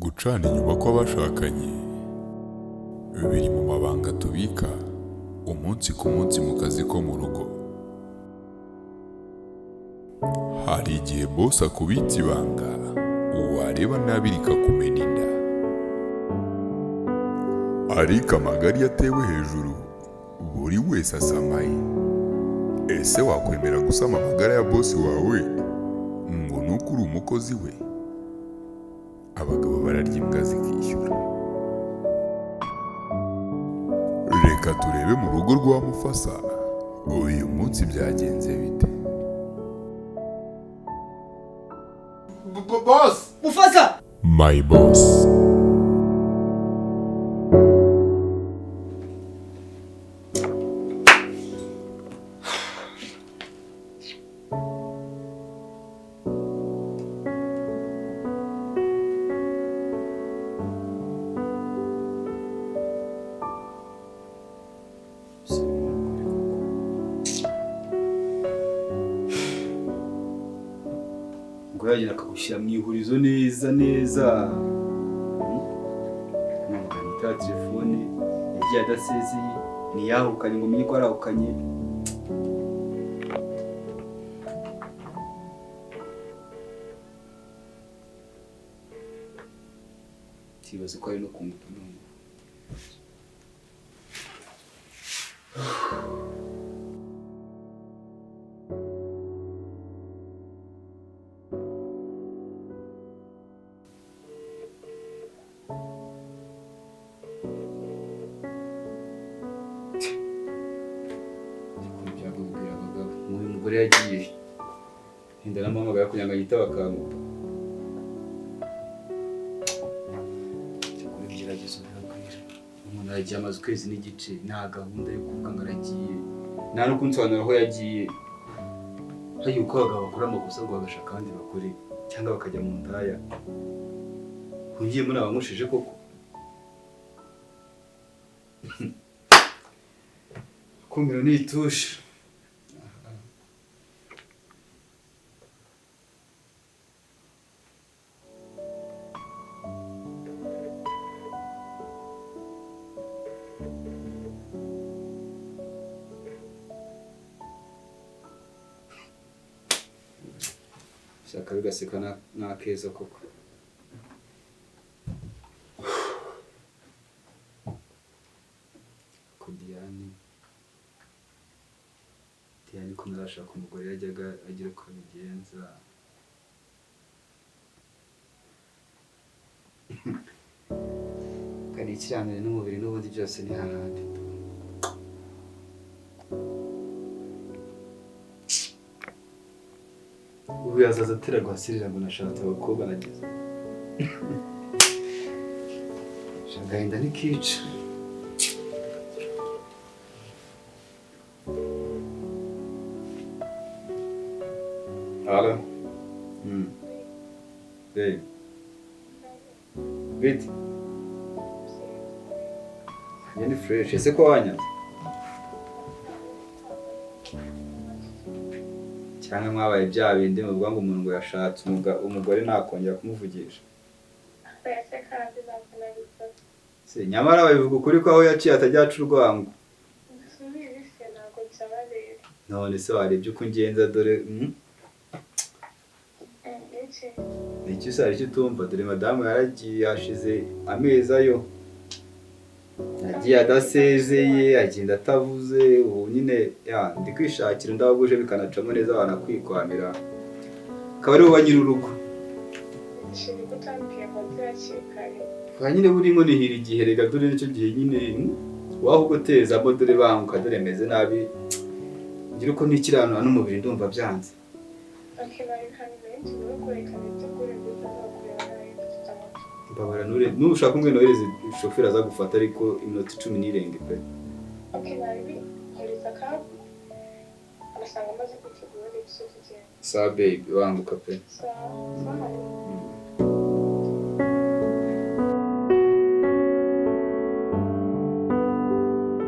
Gucana inyuma kw'abashakanye biri mu mabanga tubika umunsi ku munsi mu kazi ko mu rugo. Hari igihe boss akubitsa ibanga wareba nabi rikakumena inda. Ariko amagara iyo atewe hejuru buri wese asamaye. Ese wakwemera gusama amagara ya boss wawe ngo ni uko uri umukozi we? Abagabo bararya imbwa zikishyura. Reka turebe mu rugo rwa Mufasa uyu munsi byagenze bite? Boss! Mufasa! My boss. Ngo yagenda akagushyira mu ihurizo neza neza. Nta telefone yagiye adasezeye, ntiyahukanye ngo umenye ko arahukanye. Tibaze ko ari no kunguka none. Uyu mugore yagiye inda n'amahanga kugira ngo yitabe akanguka. Cyakora ibigeragezo biragwira. Umuntu aragiye amaze ukwezi n'igice, nta gahunda yo kuvuga ngo aragiye, nta no kunsobanurira aho yagiye. Hari uko abagabo bakora amakosa ngo bagashaka abandi bakore cyangwa bakajya mu ndaya. Ngiye muri abankushije koko. Kumiro ni itushe. Shaka bigaseka n'akeza koko. Ko Diane ko ntazashaka umugore yajyaga agira uko abigenza. Kandi ikiranire n'umubiri n'ubundi byose ni hahandi. Ubu yazaza atera guhasirira ngo nashatse abakobwa nagize. Agahinda ntikica. Alo. Hey. Bit. Ni fresh. Ese ko wanyanze? Cyangwa mwabaye bya bindi muvuga ngo umuntu ngo yashatse umugore nakongera kumuvugisha. Se nyamara babivuga ukuri ko aho yaciye atajya aca urwango. None se warebye uko ngenza dore Iki se aricyo utumva dore madamu yaragiye hashize amezi ayo. Yagiye adasezeye, agenda atavuze, ubu nyine ya ndi kwishakira ndabaguje bikanacamo neza banakwikwamira. Akaba ari bo nyiri urugo. Kwa nyine buri ngo nihira igihe rega dore nicyo gihe nyine waho guteza abo dore banguka dore meze nabi. Ngira uko nikiranura n'umubiri ndumva byanze. Mbabara nure nushaka umwe nohereze shoferi aza gufata ariko iminota 10 n'irenge pe. Sa baby banguka pe.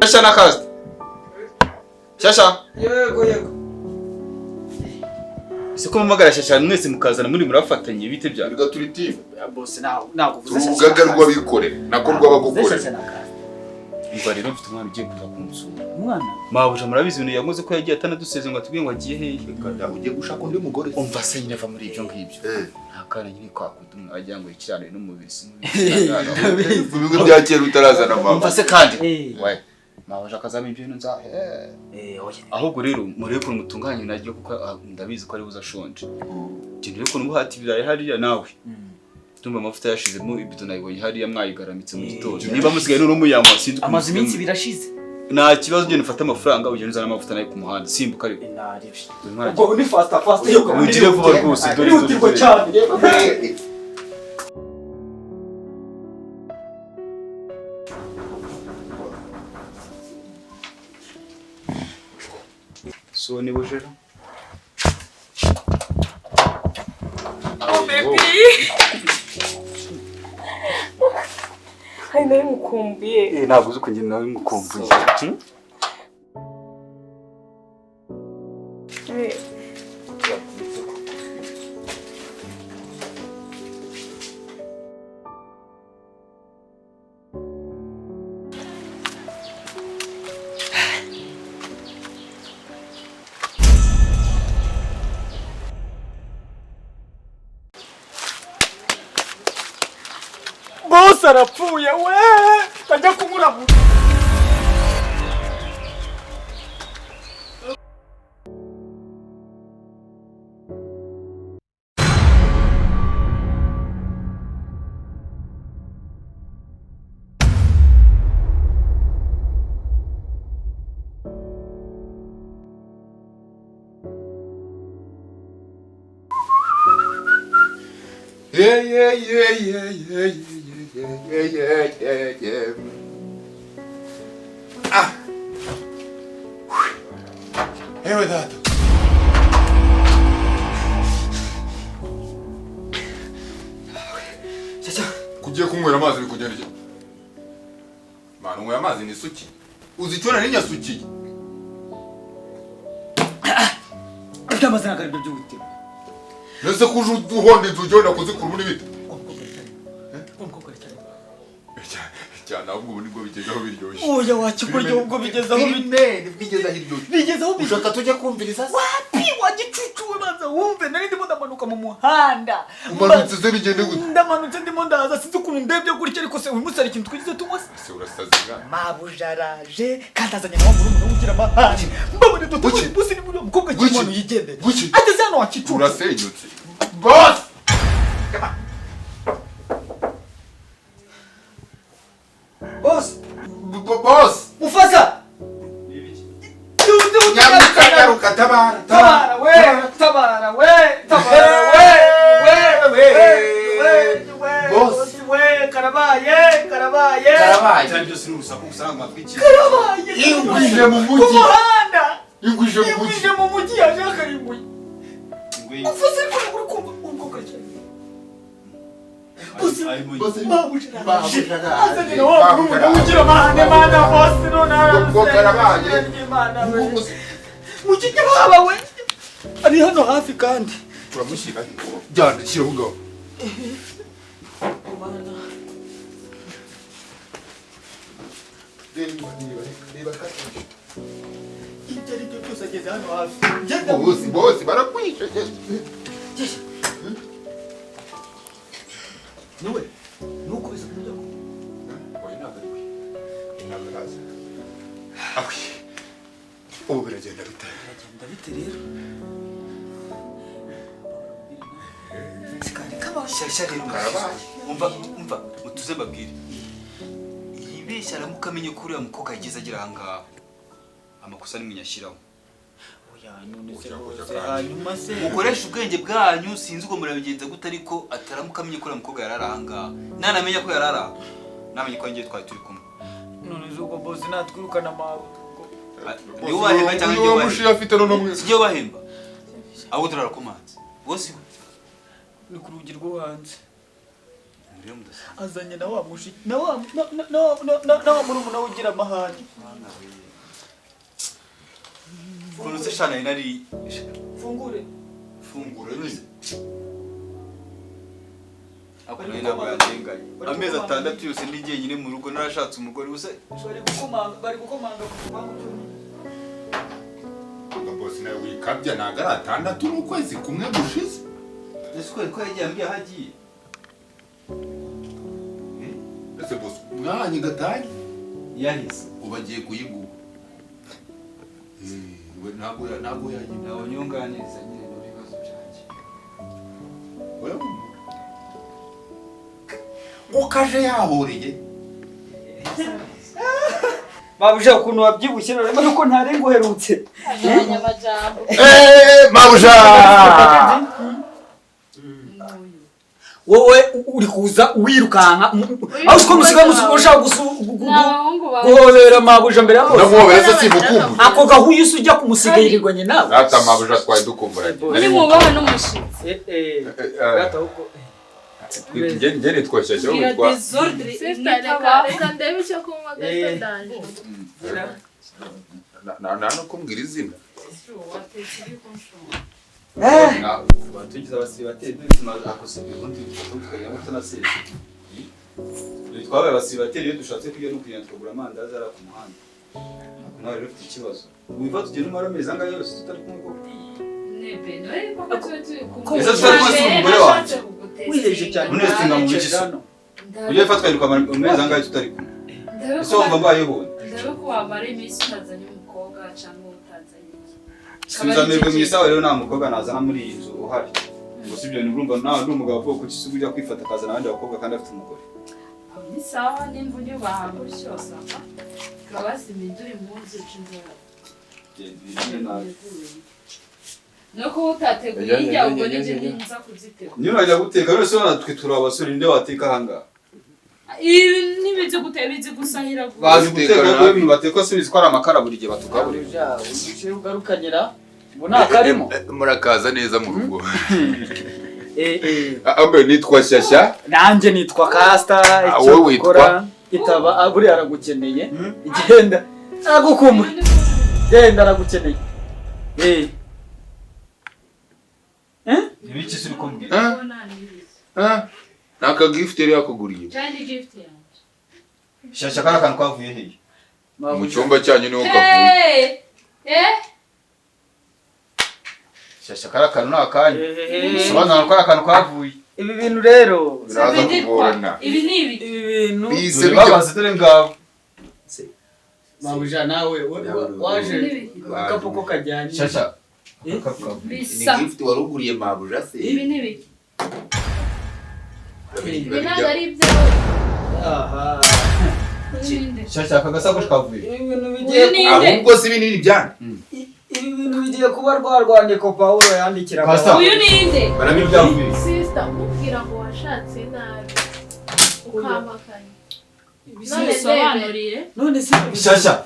Shasha na kazi. Shasha. Yego yego. Se ko mpamagara cyane mwese mukazana muri murafatanye bite bya? Rega turi team. Boss nawe ntabwo uvuze Turi urugaga rw'abikorera nako rw'abagukorera. Umva rero mfite umwana ugiye kuza kunsura. Umwana? Mabuja murabizi ibintu yankoze ko yagiye atanaduseze ngo atubwiye ngo agiye hehe. Reka ugiye gushaka undi mugore. Umva se nyine ava muri ibyo ngibyo. Nta kana nyine kwakuta umuntu agira ngo yikirane n'umubiri sinubiri. Ibigo bya kera utarazana mama. Umva se kandi. We. Mabuja akazama ibyo bintu nza. Ahubwo rero murebe ukuntu mutunganye naryo kuko ndabizi ko ari buza ashonje. Genda urebe ukuntu muhati ibirayi hariya nawe. Tumba amavuta yashizemo ibido nayibonye hariya mwayigaramitse mu gitondo. Niba musigaye none muyanywa sinzi ukuntu. Amaze iminsi birashize. Nta kibazo ugenda ufate amafaranga ugenda uzana amavuta nayo ku muhanda simbuka ariko. Ubwo ni faster faster yo Ugire vuba rwose dore dore cyane. So ni bujero. Oh baby. Hari nawe mukumbuye. Ntabwo uzi ukuntu nawe mukumbuye. Boss arapfuye we kajya kumurabura. Yeah yeah yeah yeah yeah yeah yeah yeah yeah. Ah. Ewe data. Chacha, kugiye kunywera amazi bikugenda iki? Mwana unywera amazi ni suki. Uzi icyo nari nyasukiye? Ibyo amazi ntabwo ari byo by'ubute. Nese kuje uduhonda inzu ugenda kuzikura ubundi bite? Cyane ahubwo ubu nibwo bigezaho biryoshye. Oya wakikurya ubwo bigezaho bigezaho iryoshye. Bigezaho biryoshye. Ushaka tujye kumviriza se? Wapi wagicucuwe banza wumve nari ndimo ndamanuka mu muhanda. Umanutse se bigende gute? Ndamanutse ndimo ndaza sinzi ukuntu ndebye gutya ariko se uyu munsi hari ikintu twigize tunywa se? Se urasaze mwana. Mabuja araje kandi azanye nawe murumuna ugira amahane. Mbabone dutuye busi ni muri mukobwa kimwe yigendere. Ageze hano wakicucu. Urasenyutse. Boss! Boss! Boss! Mufasa! Nyaruka nyaruka tabara tabara we tabara we tabara we we we we Boss we karabaye karabaye karabaye cyane byose ni urusaku gusa amatwi iki karabaye ingwije mu mujyi kumuhanda ingwije mu mujyi ingwije mu mujyi yaje akarimbuye Mufasa ariko uri kumva ubwo cyane ari hano hafi kandi uramushyira jyana shyira aho ngaho ibyo ari byo byose ageze hano hafi bose bose barakwica niwe nukubise ku muryango oya ntabwo ari we ntabwo araza awi ubu biragenda bite biragenda bite rero shyashya rero umva umva mutuze mbabwire yibeshya aramuka amenye ko uriya mukobwa yageze agera aha ngaha amakosa ni mwinyashyiraho mukoresha ubwenge bwanyu sinzi uko murabigenza gute ariko ataramuka amenye ko uriya mukobwa yarari aha ngaha nanamenya ko yarari aha namenye ko ngiye twari turi kumwe none zuko boss natwirukana mawe niwe ubahemba cyangwa niwe mushiya afite none mwe sijye ubahemba ahubwo turarakomanze bose ni ku rugi rwo hanze azanye na wa mushi na wa na wa murumuna ugira amahane ukuntu se shana nari fungure Fungura nyine. Ako nayo ntabwo yandenganye. Amezi 6 yose ndi jyenyine mu rugo, narashatse umugore gusa. Bari gukomanga ku gipangu cy'undi. Bosi, nawe wikabya, ntabwo ari 6, ni ukwezi kumwe gushize. Ese ko yagiye ambwiye aho agiye? Ese bosi, mwahanye gatanya? Yahise. Ubu agiye kuyiguha. We ntabwo yagiye. Ntabwo nyunganiriza nyine n'ibibazo byanjye. Oya, ngo kaje yahoreye. Mabuja, ukuntu wabyibushye none nuko ntari nguherutse. Agabanya amajambo. Mabuja. Wowe uri kuza wirukanka aho uko musigaye ushaka Ni abahungu bawe. guhobera mabuja mbere ya bose. Ndamuhobera se? Simukumbuye? Ako gahuye se ujya kumusiga yirirwanye nawe. Rata mabuja, twari dukumburanye. Uri mwubaha n'umushitsi. Njye nitwa Shyashya, wowe Bwira witwa? désordre. Sister, reka reka ndebe icyo kunywa gato, ndaje. Nta no kumbwira izina. Batugize abasiribateri dore tumaze akose ubundi tukajya tunaseze. Dore twabaye abasiribateri, iyo dushatse kurya no kugenda tukagura amandazi ari ku muhanda. Ako nawe rero ufite ikibazo. Wiva tugenda umara amezi angahe yose tutari kumwe koko? Ese tutari kumwe si umugore wanjye? Wiheje cyane. Unestinga mu biki se? Ujye fatwa yiruka amezi angahe tutari kumwe? Ese wumva mbayeho? Ndabe ko wamara iminsi utazanye umukobwa cyangwa utazanye iki. Subiza amerwe mu isaha rero, nta mukobwa nazana muri iyi nzu uhari. Ngo si ibyo, urumva nawe ndi umugabo bwoko ki se ujya kwifata akazana abandi bakobwa kandi afite umugore? Aho ni sawa, nimba unyubaha gutyo sawa, kabasi imiduri impuzu uca inzara. Genda ibintu nabi. No kuba utateguye indya, ubwo nibyo nza kuzitegura. Niyo urajya guteka rero se? Natwe turi abasore, ninde wateka ahangaha? Ibi ntibizi guteka, bizi gusahira gusa. Bazi guteka, ariko ibintu bateka si bizi ko ari amakara buri gihe batugaburira. Mabuja, uduce ugarukanyira ngo nta karimo. Murakaza neza mu rugo. Ambe nitwa Shyashya. Nanjye nitwa Kasita. Ah, Icyo wowe witwa? dukora itaba. Buriya aragukeneye, genda, aragukumbuye, genda, aragukeneye. Eh? Ibiki se uri kumbwira? Ah, ah, ni aka gift yari yakuguriye. Cyane gift yanjye. Shyashya, kariya kantu kavuye hehe? Mu cyumba cyanyu niho kavuye. Hey! Eh? Shyashya, kariya kantu ni akanyu, sobanura ko kariya kantu kavuye. Ibi bintu rero Biraza kugorana. Ibi ni ibi. Ibi bintu Bise Dore bijya babaze, dore ngabo. Mabuja, nawe waje agakapu ko kajyanye. Shyashya, Eh? aka kapu kavuye. Ni Bisa. gift waruguriye mabuja se? Ibi ni ibiki? Ibi ntabwo ari ibyawe. Aha. Ninde? Shyashya, aka gasakoshi kavuye. Ibi bintu bigiye Uyu ni nde? Ahubwo si binini byane. Ibi bintu bigiye kuba rwa rwandiko Pawulo yandikiraga. Pastor. Uyu ni nde? Barabyo byavuye. Sister, nkubwira ngo washatse nabi ukampakanya. None Bisobanuriye. None se Shyashya,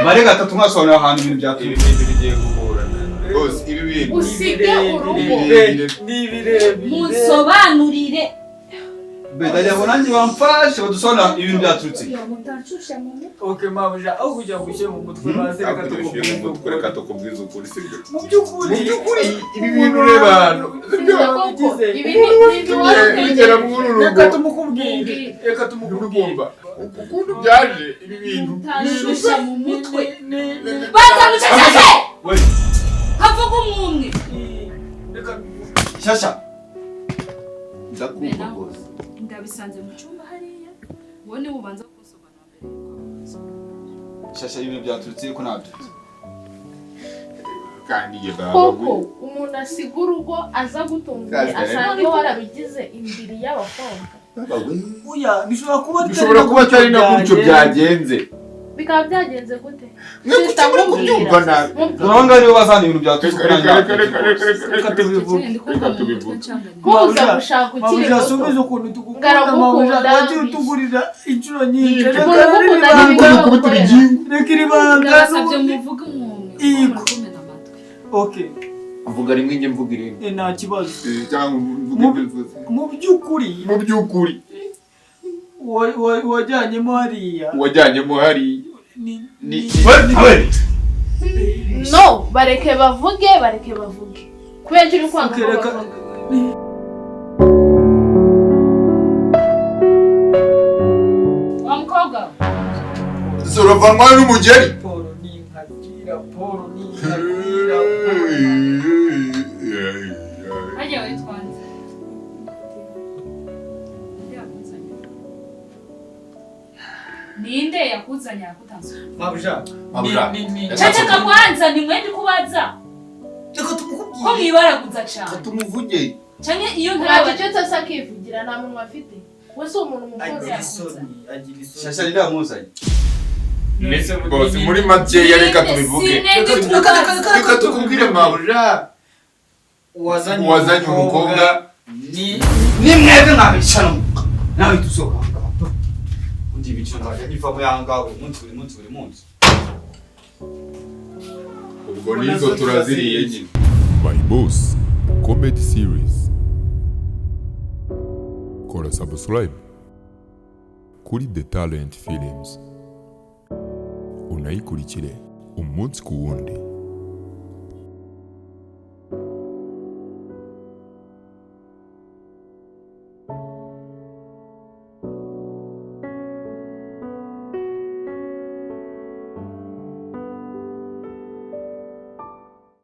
mare gatatu mwasobanurira ahantu ibintu Ibi byaturutse. bintu bigiye kugorana rwose, ibi bintu. Usige urugo. Ni birebire. Munsobanurire. Ndagira ngo nanjye bamfashe badusobanurira ibintu byaturutse. Okay mabuja, aho kugira ngo ushyire mu mutwe, baze reka Ntabwo dushyire mu mutwe, reka tukubwize tukubwize ukuri, sibyo? Mu by'ukuri Mu by'ukuri ibi bintu ureba hano, sibyo? Koko ibi ni ibi wari Bigera muri uru Reka rugo. tumukubwire, reka tumukubwire. Urumva ukuntu byaje ibi bintu? Mutanshusha mu mutwe. Ni Banza muceceke! We. Havuga umwe. Reka. Shyashya. Ndakumva rwose. Ndabisanze mu cyumba hariya. Wowe niwe ubanza kunsobanura mbere yuko abaza. Shyashya, ibintu byaturutse ko ntabyutse. Kandi njye Koko umuntu asiga urugo aza gutunga, Kazi. asanga warabigize indiri y'abakobwa. Oya, bishobora kuba atari Bishobora kuba atari na gutyo byagenze. Bikaba byagenze gute? Mwe kuki muri kubyumva nabi? Mubwira. Dore ngaho nibo bazana ibintu byaturutse Reka ko reka nanjye reka reka reka reka Reka tubivuge. Ndi kumva Reka mu mutwe tubivuge. ncanganye. Kuza Mabuja, gushaka ukiri Mabuja, muto. subiza ukuntu tugukunda. Ngaragukunda. Mabuja, wagiye utugurira inshuro nyinshi. Reka Umuntu ugukunda riri n'ibintu banga. bagukorera. Reka iri banga. Ndabasabye N'ubundi. muvuge umwe. Yego. Kumena amatwi. Okay. Mvuga rimwe, njye mvuga irindi. Nta kibazo. Cyangwa mvuge ibyo mvuze. Mu by'ukuri Mu by'ukuri wajyanyemo hariya wajyanyemo hariya ni ni We. No, bareke bavuge, bareke bavuge. Kubera icyo uri kwanga ko Okay, reka- bavuga. Wa mukobwa we. Zuravanwa n'umugeri. Paul ni nkagira, Paul ni nkagira, Paul. Hajya witwa nde? Ninde yakuzanye? Ninde yakuzanye akutanze? Mabuja. Mabuja. Ni Ceceka kwanza ni mwendi kubaza. Reka Ko tumukubwire. mwibaraguza cyane. Tumuvuge. Canke iyo ntaraba Wacecetse se akivugira, nta munwa afite. We si umuntu mukuru. Agira isoni, agira isoni. Shasha ni ndamuzanye. Boss, muri makeya reka tubivuge. Sinende kubaza. Reka tukubwire mabuja. Uwazanye Uwazanye umukobwa ni Ni mwebwe mwabicana nawe tusohoka aha ngaha. Undi ibiciro nzajya bivamo y'aha ngaha buri munsi, buri munsi, buri munsi. Ubwo nizo turaziriye nyine. My Boss Comedy Series. Kora subscribe kuri The Talent Films, unayikurikire umunsi ku wundi.